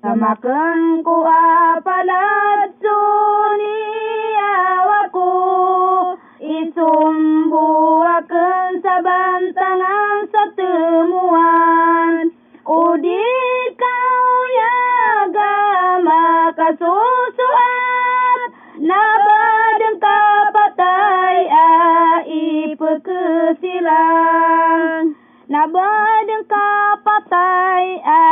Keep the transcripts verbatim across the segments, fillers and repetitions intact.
Jamakengku apa laccuni nyawaku, isumbuakeng sabantangang sattemuan. Udi kau yaga makasusoan, nabadeng kapatai'a ipekesilang. Nabadeng kapatai'a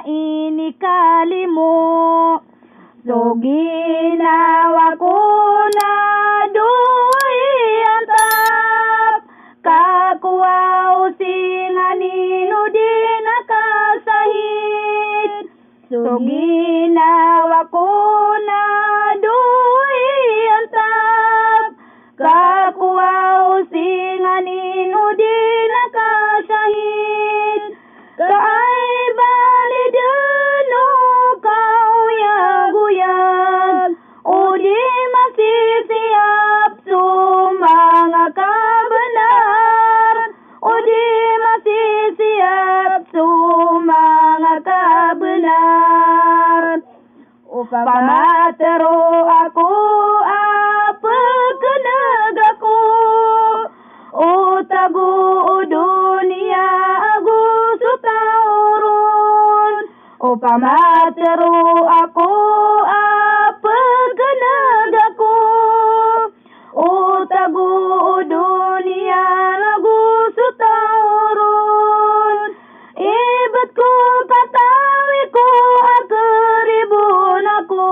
ini kalimu. Sogi nawakuna dui antap, kakuau singani nudina kasahit. Sogi nawakuna dui antap, kakuau singani nudina kasahit. Kai bali denu kau yaguyak, udi masih siap sumanga kabenar, udi masih siap sumanga kabenar. Upama teru aku apekenegakku, utagu dunia agusu taurun. Upama teru aku apekenegakku, utagu dunia nagusu taurun. Ibetku katawiku akeribunaku,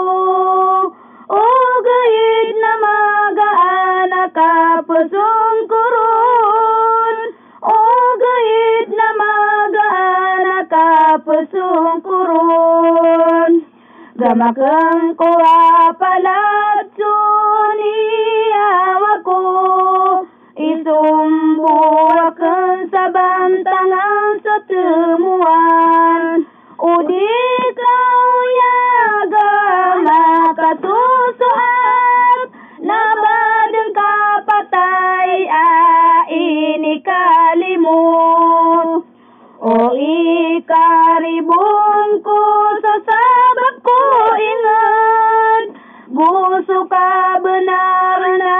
ugeit namaga anaka pesungkurun, ugeit namaga anaka pesungkurun. Jamakengko apa laccuni nyawaku, isumbuakeng sabantangang sattemuan. Udi kau yaga makasusoan, nabadeng kapatai'a ini kalimu. O ikaribungku, sasabakku inget, gusuka benarna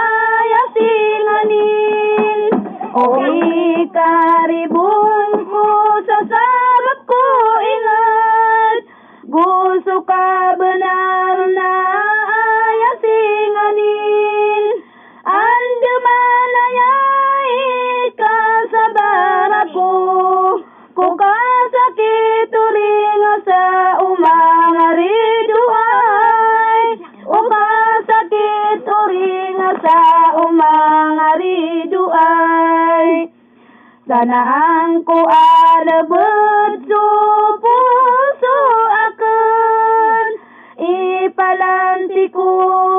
aya singanin. O ikaribungku, sasabakku inget, gusuka benarna aya singanin. Andemanayai kasabarakku, kukasaki tu ringasa umanga ri duai, kukasaki tu ringasa umanga ri duai. Sana'angku alebetsu pusuakeng, ipalantiku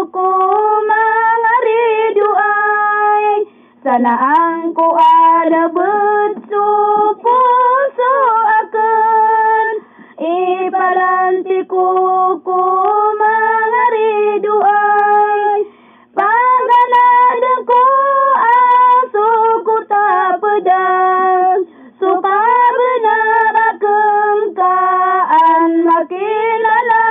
kumanga ri duai. Sana'angku alebetsu pusuakeng, ipalantiku kumanga ri duai. Panggaladengku asuku tapedang, sukabenarakeng kaan makilala,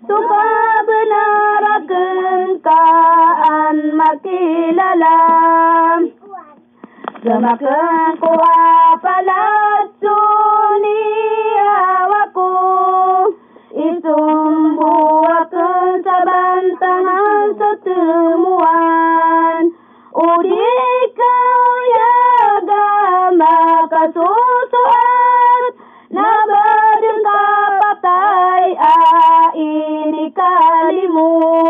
sukabenarakeng kaan makilala. Jamakengku apa laccuni nyawaku, isumbuakeng sabantangang sattemuan. Udi kau yaga makasusoan, nabadeng kapatai'a ini kalimu.